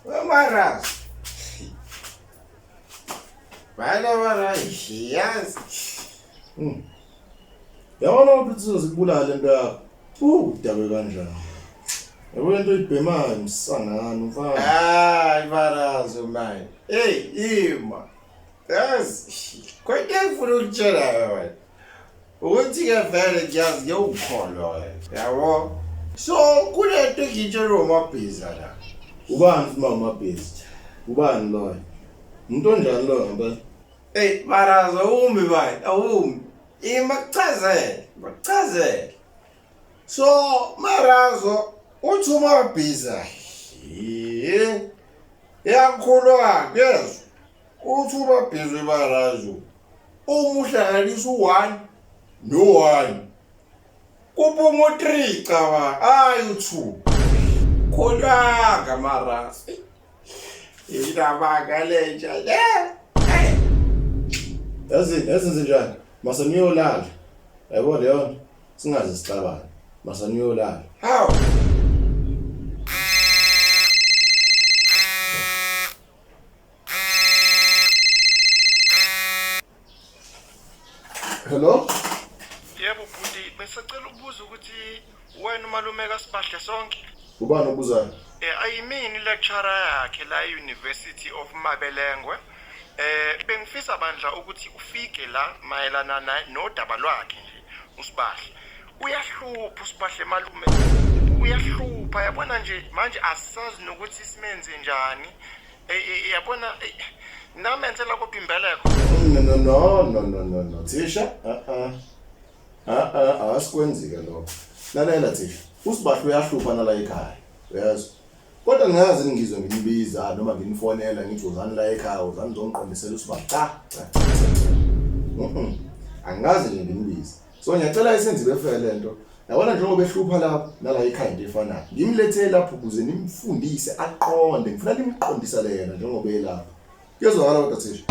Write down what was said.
Wemaras. Bana bana yazi. Yabona ukuthi sizozibulala lento yakho. Udakwe kanjani? Yabo lento oyibhemayo msangano mfana. Hayi barazo manje. Hey ima. Yazi kodwa ngifuna ukutshela wena. Ukuthi ke vele ngiyazi ngiyawukholwa wena. Yabo. So kunento engitshelwe umabhiza la. Ubani futhi umabhizi? Ubani loyo? Umuntu onjani loyo ngempela? Hey barazo awumi bayi awumi. Ima kuchazele, bakuchazele. So marazo uthi umabhiza. Ye. Yakhulwa yezwa. Uthi umabhiza barazo. Uma uhlanganisa u-1 no-1 kuphuma u-3 cabanga hayi u-2 kholwanga marazo. Indaba lenja le. Yazi yazi njani? Mase niyolala. Yabo leyo nto singaze sixabane. Mase niyolala. Hawu. Hello? Yebo bhuti, besacela ukubuza ukuthi wena umalume kaSibahle sonke. Ubani obuzayo? Eh ayimini lecturer yakhe la e-University of Mabelengwe. Eh bengifisa bandla ukuthi ufike la mayelana nodaba lwakhe nje uSibahle. Uyahlupha uSibahle malume. Uyahlupha yabona nje manje asazi nokuthi simenze njani. Yabona namenzela kodwa imbeleko. No no no no no no no Thisha, ah ah. Ah ah asikwenzike lokho. Lalela Thisha, uSibahle uyahlupha nala ekhaya. Uyazi. Kodwa ngingaze ngizwe ngimbiza noma ngimfonela ngithi uzani la ekhaya uzani uzongiqondisela uSibahle. Cha, cha, cha. Mhm. Angikaze nje ngimbize. So ngiyacela isenziwe fair lento. Yabona njengoba ehlupha lapho nala ekhaya into efanayo. Ngimlethe lapho ukuze nimfundise aqonde. Ngifuna nimqondisa le yena njengoba elapha. Kuyezwakala kodwa Thisha.